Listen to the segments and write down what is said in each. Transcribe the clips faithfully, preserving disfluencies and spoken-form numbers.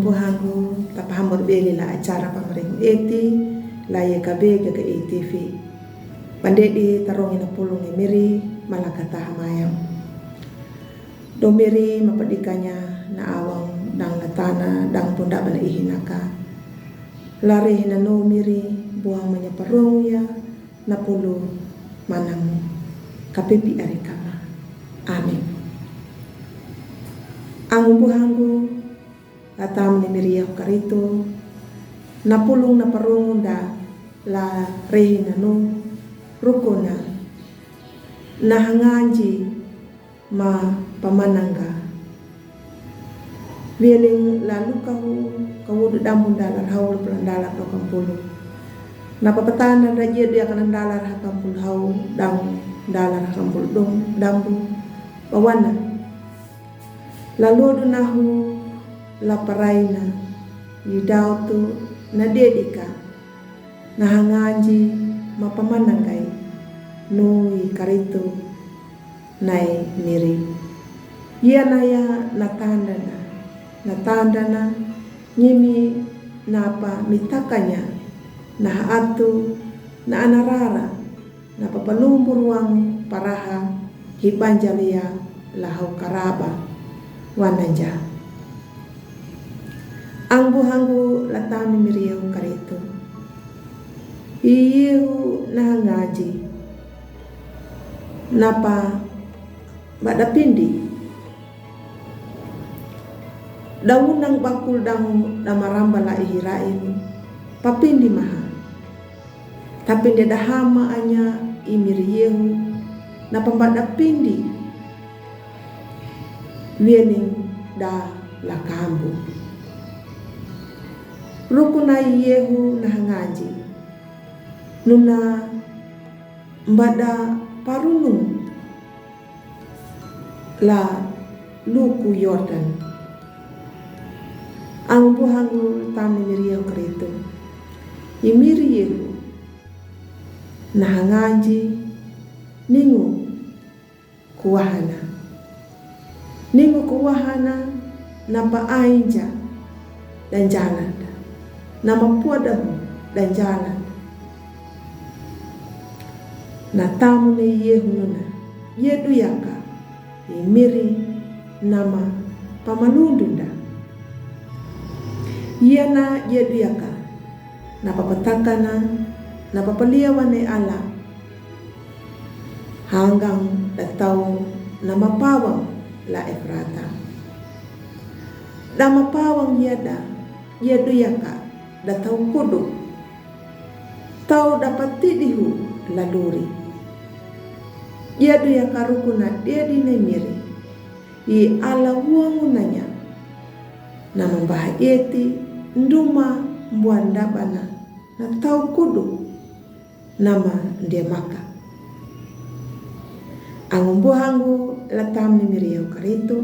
Buhanggu, tapahamur beli la acara pamaring eti, la yeka bega ke eti fi. Pandedi tarong ina pulung imiri, malakata hamayam. Domiri mapadikanya na awang dang na tana dang punda bana ihinaka. Lari hina no miri buang manya parong ya na pulu manang kapipi ari kama. Amin. Ang buhanggu latam ni miri ya karitu na pulung na parong da la rehi na no rukuna na hanganji ma pamananga. Vieling lalu kahu, kahu du dambu dalar hau lu pulang dalar do kampulu. Na papatana da jia dia kanan dalar ha kampulu hau, dang dalar ha kampulu dong, dambu. Pawana. Lalu du nahu la paraina, i dau tu na dedika, na hanganji ma pamanangai, nu i karitu. Nai miri. Ia naya na tandana, na tandana, ngimi napa mitakanya, na haatu, na anarara, na papalumbu ruang paraha, hibanjalia, lahau karaba, wananja. Ang buhanggu latam ni miri ya karitu. Iyehu na hanganji. Napa bada pindi. Daunang bakul dang na maramba la ihirain. Papindi maha. Tapi nde dahama anya imiri Yehu, na pambada pindi. Wiening da lakambu. Rukunai Yehu na hanganji. Nuna mbada parunung la luku Yordan. Ang buhanggu tam ni miri ya karitu. Imiri Yehu na hanganji ningu kuwahana. Ningu kuwahana napa ainja dan jalan da. Nama puadahu dan jalan. Na tamu ne Yehu nuna. Yedu yaka. Imiri nama pamalundunda. Ia na yedu yaka. Na papatakana. Na papaliawane ala. Hanggang da tau nama pawang la Efrata. Da mapawang ia da, ia duyaka da tau kudu. Tau da patidihu la luri. Ia duyaka rukuna dia di nemiri. I ala wuangunanya. Nama mbah eti nduma mbuan dabana na tau kudu. Nama ndia maka. Ang buhanggu latam ni miri ya karitu.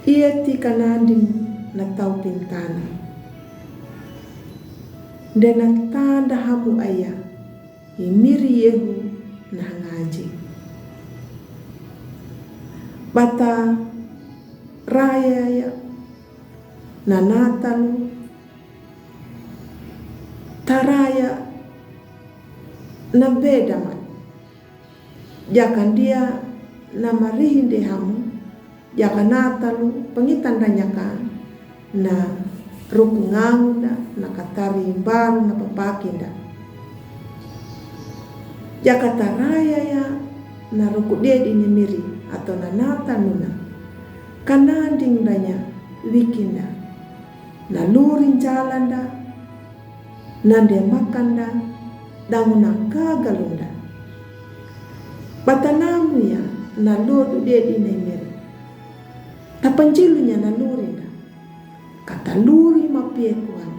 Ia ti kananding na tau pintana. Nde na tanda hamu aya. Imiri Yehu na hanganji. Bata raya ya na natalu. Taraya na bedaman. Jaka ndia na marihinde hamu. Jaka natalu pangitandanya ka na ruku ngangunda na katari mbaru na papakinda. Jaka taraya ya na ruku dedi ni miri atau na nataluna. Kananding danya wikinda. Na lurin jalanda, na nde makanda, danguna kagalunda. Batanamu ya na lodu dedi na imiri. Tapanjilunya na lurinda. Kata luri mapiekuan.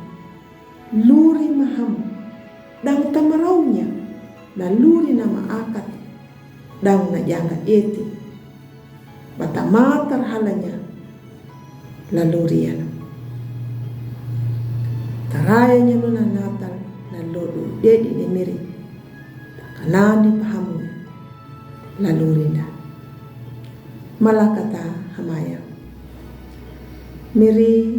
Luri mahamu. Dang tamaraunya. Na luri na maakat. Dang na jangga eti. Bata matar halanya la lurian. Tarayanya nuna natal la lodu dedi ni miri. Kanandi pahamu la lurinda. Malakata hamaya. Miri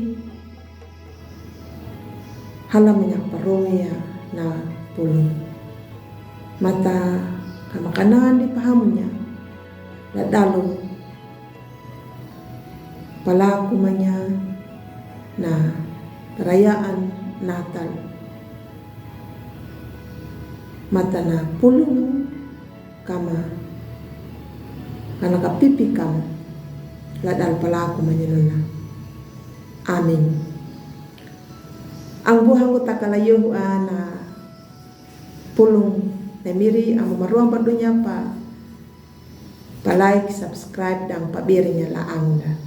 hala manya parong ya na pulung. Mata kama kanan di pahamunya la dalu palaku manya na perayaan Natal. Mata na pulung kama kana ka pipi kama la dal palaku manya nuna. Amin. Ang buhang ko takala yohu ana pulung na miri ang maruang padunya pa pa like, subscribe dan pa birinya la angda.